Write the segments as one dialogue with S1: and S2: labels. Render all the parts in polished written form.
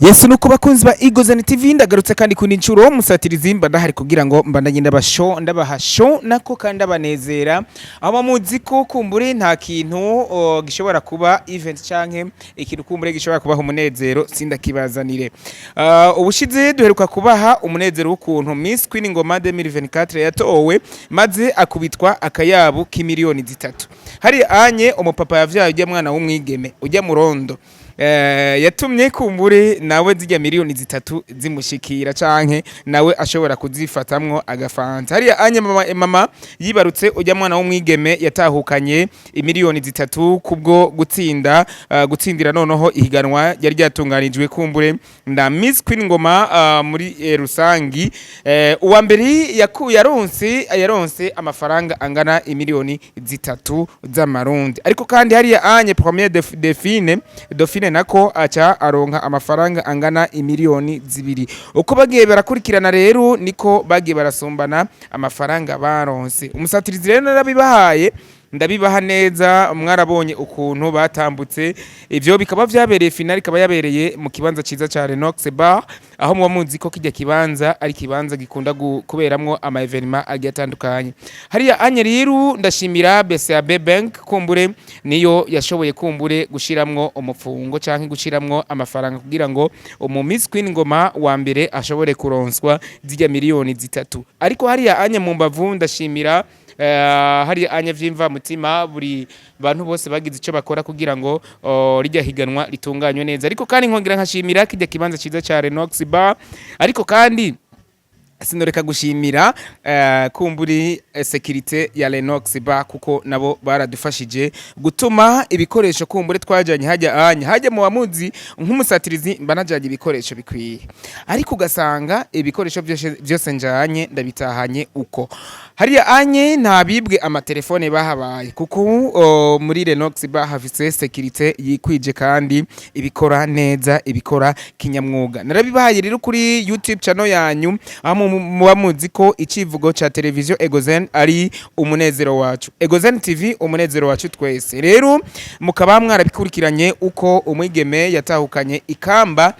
S1: Yesu, nuko bakunzi ba Igozani TV, ndagarutse kandi ku nshuro musatirizi mba ndahari kugira ngo mbandanye ndabasho, ndabaha show nako kandi ndabanezera. Aho muzi ko kumbure nta kintu gishobora kuba event canke ikintu kumbure gishobora kubaha umunezero sindakibazanire. Ubushize duheruka kubaha umunezero w'ukuntu Miss Queen Ngoma 2024 yatowe maze akubitwa akayabu k'imiliyoni 3. Hari anye umupapa yavyaye ujya mwana w'umwigeme ujya murondo, yatumye kumbure nawe zijya miliyoni 3 zimushikira canke nawe ashobora kuzifatamwo agafanta. Hariya anye mama yibarutse ujya mwana w'umwigeme yatahukanye imiliyoni 3 kubwo gutsinda, gutsindira noneho ihiganwa ryari ryatunganijwe kumbure na Miss Queen Ngoma muri rusangi. Uwa mbere yaronse amafaranga angana imiliyoni 3 z'amarundi. Ariko kandi hariya anye première dauphine nako aca aronka amafaranga angana imiliyoni 2. Uko bagiye barakurikirana rero niko bagiye barasumbana amafaranga baronse. Umusatirizi rero narabibahaye, ndabibaha neza, mwarabonye ukuntu batambutse. Ivyo bikaba vyabereye, finale ikaba yabereye mu kibanza ciza ca Renox Bar, aho muba muzi ko kijya kibanza ari kibanza gikunda kuberamwo ama événements agiye atandukanye. Hariya anye rero ndashimira BCAB Bank, kumbure niyo yashoboye kumbure gushiramwo umufungo canke gushiramwo amafaranga kugira ngo umu Miss Queen Ngoma wa mbere ashobore kuronswa zijya miliyoni 3. Ariko hariya anye mu mbavu ndashimira hari anya vyimva mutima buri bantu bose bagize ico bakora kugira ngo rijya higanwa ritunganywe neza. Ariko kandi nkongera nkashimira kijya kibanza ciza ca Renox Bar. Ariko kandi sinoreka gushimira kumburi sécurité ya Lenox Bar, kuko nabo baradufashije gutuma ibikoresho kumbure twajanye hajya anya hajya mu bamuzi nk'umusatirizi mba najanye ibikoresho bikwiye, ariko ugasanga ibikoresho byose njanye ndabitahanye uko. Hariya anye nta bibwe amatelefone bahabaye, kuko muri Lenox Bar hafise sécurité yikwije kandi ibikora neza, ibikora kinyamwuga. Narabibahaye rero kuri YouTube channel yanyu, aho muba muzi ko icivugo ca televiziyo Egozen ari umunezero wacu, Egozen TV, umunezero wacu twese. Rero mukaba mwarabikurikiranye uko umwigeme yatahukanye ikamba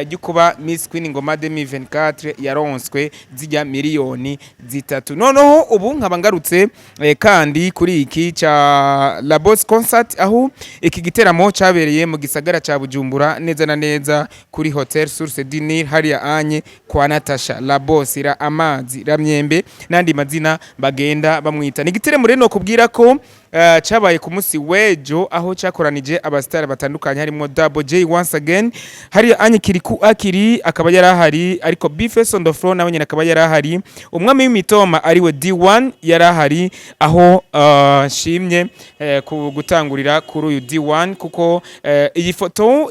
S1: ryo kuba Miss Queen Ngoma 2024 yaronswe zijya miliyoni 3. Noneho ubu nkaba ngarutse kandi kuri iki ca La Boss Concert, aho iki giteramo cabereye mu gisagara ca Bujumbura, neza na neza kuri Hotel Source du Nil, hariya anye kwa Natasha La Boss, ra amazi ra myembe n'andi mazina bagenda bamwita. Ni igiteramo rero nokubwira ko cabaye ku munsi w'ejo, aho cakoranije abasitari batandukanye harimo Double J once again, hari anye Kiriku Akiri akaba yarahari, ariko Bface on the floor nawe nyene akaba yarahari, umwami w'imitoma ariwe D1 yarahari. Aho nshimye ku gutangurira kuri uyu D1, kuko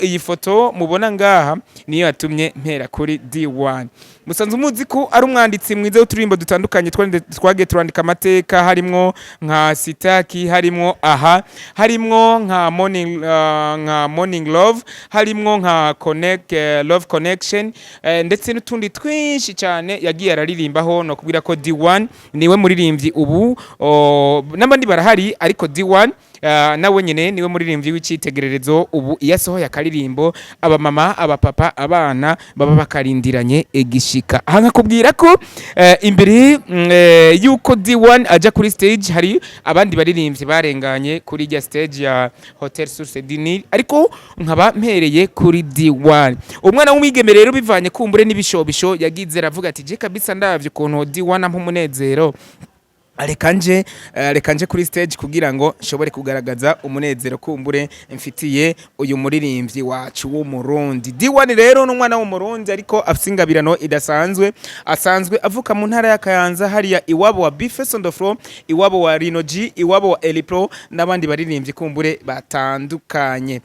S1: iyi foto mubona ngaha niyo yatumye mpera kuri D1. Musanzwe muzi ko ari umwanditsi mwiza w'uturirimbo dutandukanye twagiye turandika amateka, harimwo nka Sitaki, harimwo aha, harimwo nka Morning Love, harimwo nka Connect, Love Connection, ndetse n'utundi twinshi cyane yagiye araririmbaho. No kubwira ko D1 niwe muririmbyi ubu, n'abandi barahari, ariko D1 nawe nyene niwe muririmbyi w'icitegererezo ubu. Iyo asohoye akaririmbo, abamama, abapapa, abana baba bakarindiranye igishika. Aha nkakubwira ko imbere yuko D1 aja kuri stage, hari abandi baririmbyi barenganye kuri irya stage ya Hotel Source du Nil, ariko nkaba mpereye kuri D1, umwana w'umwigeme. Rero bivanye kumbure n'ibishobisho yagize, aravuga ati: "Je kabisa ndavye ukuntu D1 ampa umunezero, reka nje kuri stage kugira ngo nshobore kugaragaza umunezero kumbure mfitiye uyu muririmbyi wacu w'Umurundi." D1 rero n'umwana w'Umurundi, ariko afise ingabirano idasanzwe. Asanzwe avuka mu ntara ya Kayanza, hariya iwabo wa Bface on the floor, iwabo wa Rino G, iwabo wa Elipro n'abandi baririmbyi kumbure batandukanye.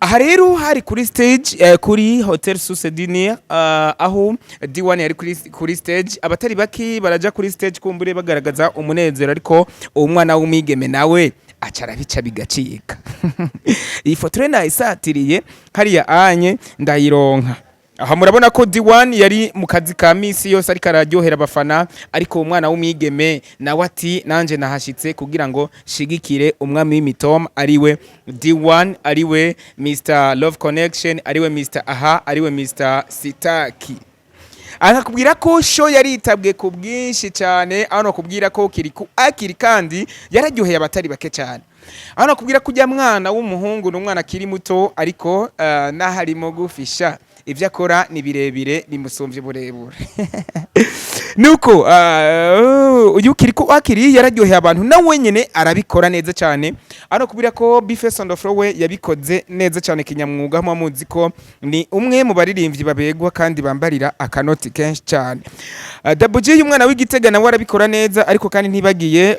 S1: Aha rero hari kuri stage kuri Hotel Source du Nil, aho D1 yari kuri stage. Abatari baki baraja kuri stage kumbure bagaragaza umunezero, ariko uwo mwana w'umwigeme nawe aca arabica bigacika. Iyi foto rero nayisatiriye hariya anye ndayironka. Aha murabona ko D1 yari mu kazi ka misi yose, ariko araryohera abafana, ariko umwana w'umwigeme nawe ati: "Nanje nahashitse kugira ngo shigikire umwami w'imitom, ariwe D1, ariwe Mr Love Connection, ariwe Mr aha, ariwe Mr Sitaki." Akakubwira ko show yaritabwe ku bwinshi cyane, aho nakubwira ko Kirikou Akili kandi yararyoheye abatari bake cyane, aho nakubwira ko ujya mwana w'umuhungu ni umwana akiri muto, ariko n'aho gufisha ibyo akora ni birebire, bimusumbye uburebure. Nuko uyu Kirikou Akili yararyoheye abantu, na wenyine arabikora neza cyane. Aho nakubwira ko B-Face on the floor we yabikoze neza cyane kinyamwuga, muba muzi ko ni umwe mu baririmbyi babegwa kandi bambarira akanoti kenshi cyane. Double J, umwana w'Igitega, nawe arabikora neza, ariko kandi ntibagiye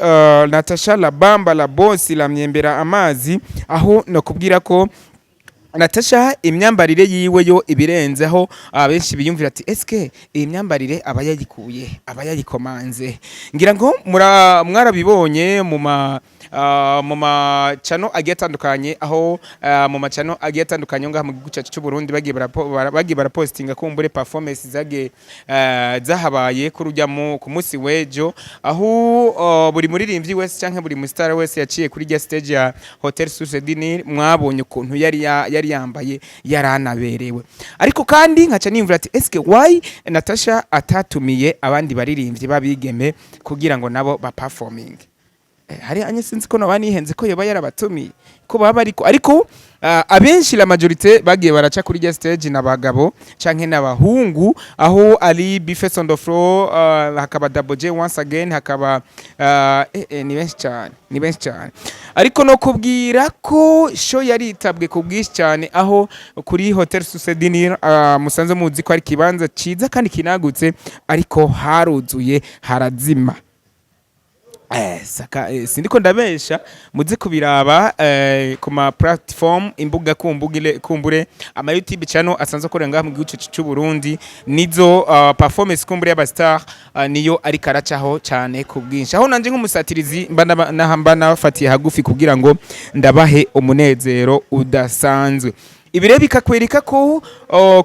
S1: Natasha la Bamba la Boss la myembera amazi, aho nakubwira ko Natasha imyambarire yiwe yo ibirenzeho, abenshi biyumvira ati: "Eske iyi myambarire aba yayikuye, aba yayikomanze?" Ngira ngo mwarabibonye mu macano agiye atandukanye, aho mu macano agiye atandukanye ngaha mu gihugu cyacu cy'u Burundi bagiye barapostinga kumbure performance zagiye zahabaye kuri ujya mu ku munsi w'ejo, aho buri muririmbyi wese canke buri mustar wese yaciye kuri rya stage ya Hotel Source du Nil, mwabonye ukuntu yari yambaye, yaranaberewe. Ariko kandi nkaca nimvura ati: "Eske why Natasha atatumiye abandi baririmbyi babigeme kugira ngo nabo ba performing?" Hari anye sinzi ko noba nihenze ko yoba yarabatumiye, ko baba ariko abenshi, la majorité bagiye baraca kuri rya stage n'abagabo canke n'abahungu, aho ari B-Face on the floor, hakaba Double J once again, hakaba ni benshi cyane, ni benshi cyane. Ariko no kubwira ko show yaritabwe ku bwinshi cyane, aho kuri Hotel Source du Nil, musanze muzi ko ari ikibanza ciza kandi kinagutse, ariko haruzuye harazima. Saka sindiko ndabesha, muze kubiraba ku ma platform, imbuga kumbugile kumbure ama YouTube channel asanzwe akorera ngaha mu gihugu cyacu cy'u Burundi, nizo performance kumbure y'aba star niyo ariko aracaho cyane ku bwinshi, aho nanje nk'umusatirizi mba mba nafatiye hagufi kugira ngo ndabahe umunezero udasanzwe. Ibi rero bikakwereka ko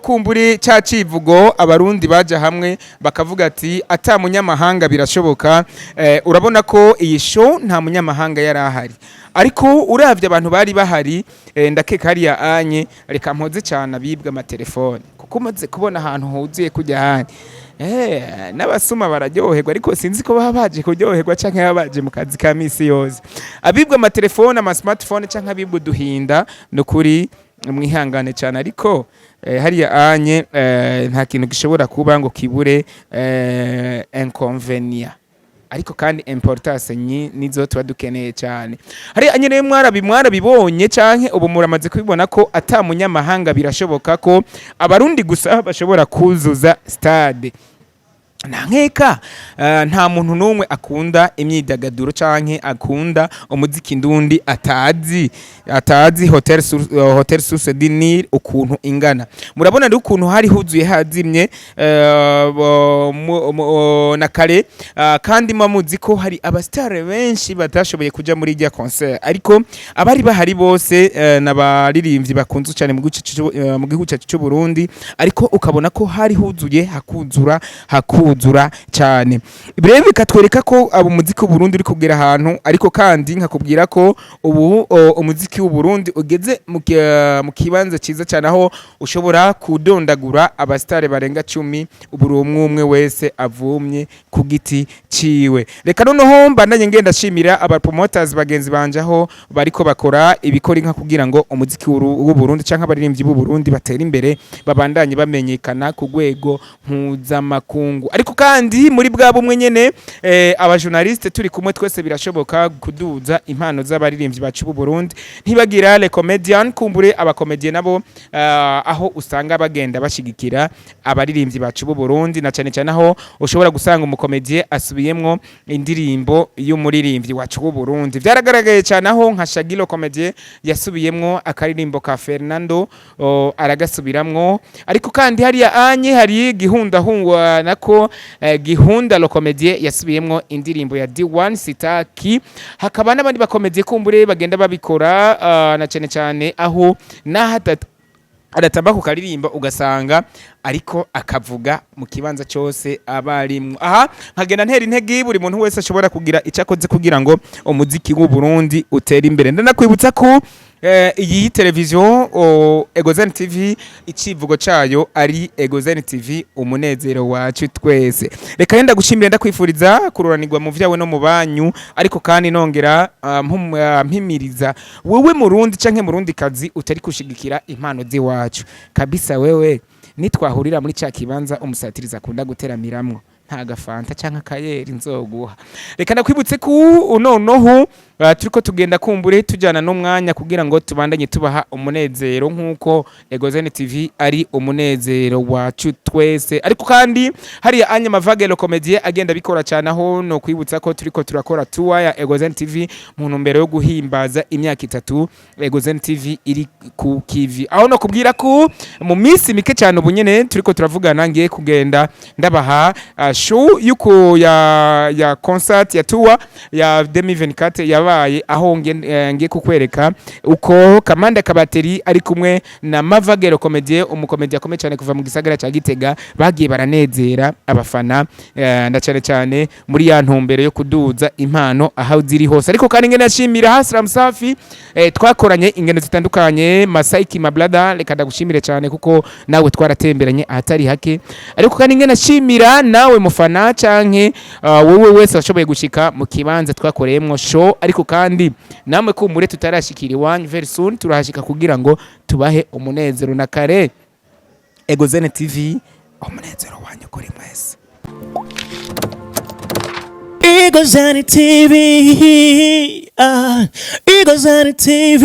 S1: kumbure ca civugo Abarundi baja hamwe bakavuga ati: "Ata munyamahanga birashoboka." Urabona ko iyi show nta munyamahanga yari ahari, ariko uravye abantu bari bahari, ndakeka hariya anye reka mpoze cyane abibwa amatelefone, kuko umaze kubona ahantu huzuye kujya ahandi, n'abasuma bararyoherwa, ariko sinzi ko baba baje kuryoherwa canke baba baje mu kazi ka misi yose. Abibwa amatelefone, ama smartphone canke abibwa uduhinda, nukuri mwihangane cyane, ariko hariya anye nta kintu gishobora kuba ngo kibure inconvénient, ariko kandi importance nizo tuba dukeneye cyane. Hari anye rero mwarabibonye canke ubu muramaze kubibona ko ata munyamahanga birashoboka ko Abarundi gusa bashobora kuzuza stade. Nta nkeka, nta muntu n'umwe akunda imyidagaduro canke akunda umuziki ndundi atazi Hotel Source du Nil ukuntu ingana. Murabona rero ukuntu hari huzuye hazimye na kare, kandi muba muzi ko hari abasitari benshi batashoboye kuja muri irya concert, ariko abari bahari bose n'abaririmbyi bakunzwe cyane mu gihugu cyacu cy'u Burundi, ariko ukabona ko hari huzuye hakuzura hakuzura cyane. Ibi rero bikatwereka ko abo umuziki w'u Burundi uri kugera ahantu, ariko kandi nkakubwira ko ubu umuziki w'u Burundi ugeze mu kibanza cyiza cyane, aho ushobora kudondagura abasitari barenga 10, buri umwe umwe wese avumye ku giti ciwe. Reka noneho mbandanye ngenda shimira aba promoters bagenzi banje, aho bariko bakora ibikora inka kugira ngo umuziki w'u Burundi canke abaririmbyi b'u Burundi batere imbere, babandanye bamenyekana ku rwego mpuzamakungu. Ariko kandi muri bwa bumwe nyene, aba journaliste turi kumwe twese birashoboka kuduza impano z'abaririmbyi bacu b'u Burundi. Ntibagira les comedian, kumbure abakomedien nabo, aho usanga bagenda bashigikira abaririmbyi bacu b'u Burundi, na cyane cyane aho ushobora gusanga umukomedie asubiyemwo indirimbo y'umuririmbyi wacu w'u Burundi. Byaragaragaye cyane aho nka Shagilo comedie yasubiyemwo akaririmbo ka Fernando, aragasubiramwo. Ariko kandi hariya anye hari Gihunda hungwa nako Gihunda le comedie yasubiyemwo indirimbo ya D1 Sitaki, hakaba n'abandi bakomedie kumbure bagenda babikora, na cyane cyane aho nahatatu. Aratamba ku karirimba, ugasanga ariko akavuga mu kibanza cyose aba arimwo. Aha nkagenda ntera intege buri muntu wese ashobora kugira icyo akoze kugira ngo umuziki w'u Burundi utere imbere. Ndanakwibutsa ko iyi televiziyo Egozen TV, icivugo cayo ari Egozen TV, umunezero wacu twese. Reka yenda gushimira, ndakwifuriza kururanirwa mu vyawe no mu banyu, ariko kandi nongera mpimiriza wewe Murundi canke Murundi kazi utari kushigikira impano ziwacu kabisa. Wewe nitwahurira muri ca kibanza umusatiriza akunda guteramiramwo, nta gafanta canke akayeri nzoguha. Reka ndakwibutse ko noneho turiko tugenda kumbure tujyana n'umwanya kugira ngo tubandanye tubaha umunezero nk'uko Egozen TV ari umunezero wacu twese. Ariko kandi hariya anya Mavagelo Comedie agenda bikora cyane, aho no kwibutsa ko turiko turakora tour ya Egozen TV mu ntumbero yo guhimbaza imyaka 3 Egozen TV iri ku kivi, aho no kubwira ko mu minsi mike cyane ubu nyene turiko turavugana ngiye kugenda ndabaha show yuko ya concert ya tour ya 2024 yabaye, aho ngiye kukwereka uko Kamanda Kabateri ari kumwe na Mavagero Comedie, umukomedi akomeye cyane kuva mu gisagara cya Gitega, bagiye baranezera abafana na cyane cyane muri ya ntumbero yo kuduza impano aho ziri hose. Ariko kandi ngene nashimira Hasram Safi, twakoranye ingendo zitandukanye, Masaiki Mablada, reka ndagushimire cyane kuko nawe twaratemberanye ahatari hake. Ariko kandi ngene nashimira nawe mufana canke wowe wese washoboye gushika mu kibanza twakoreyemwo show. Ariko kandi namwe kumure tutarashikira iwanyu, very soon turahashika kugira ngo tubahe umunezero. Na kare Egozene TV, umunezero wanyu kuri mwese.
S2: Eagles TV, ah, Eagles TV,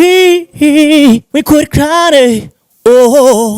S2: we could cry, oh.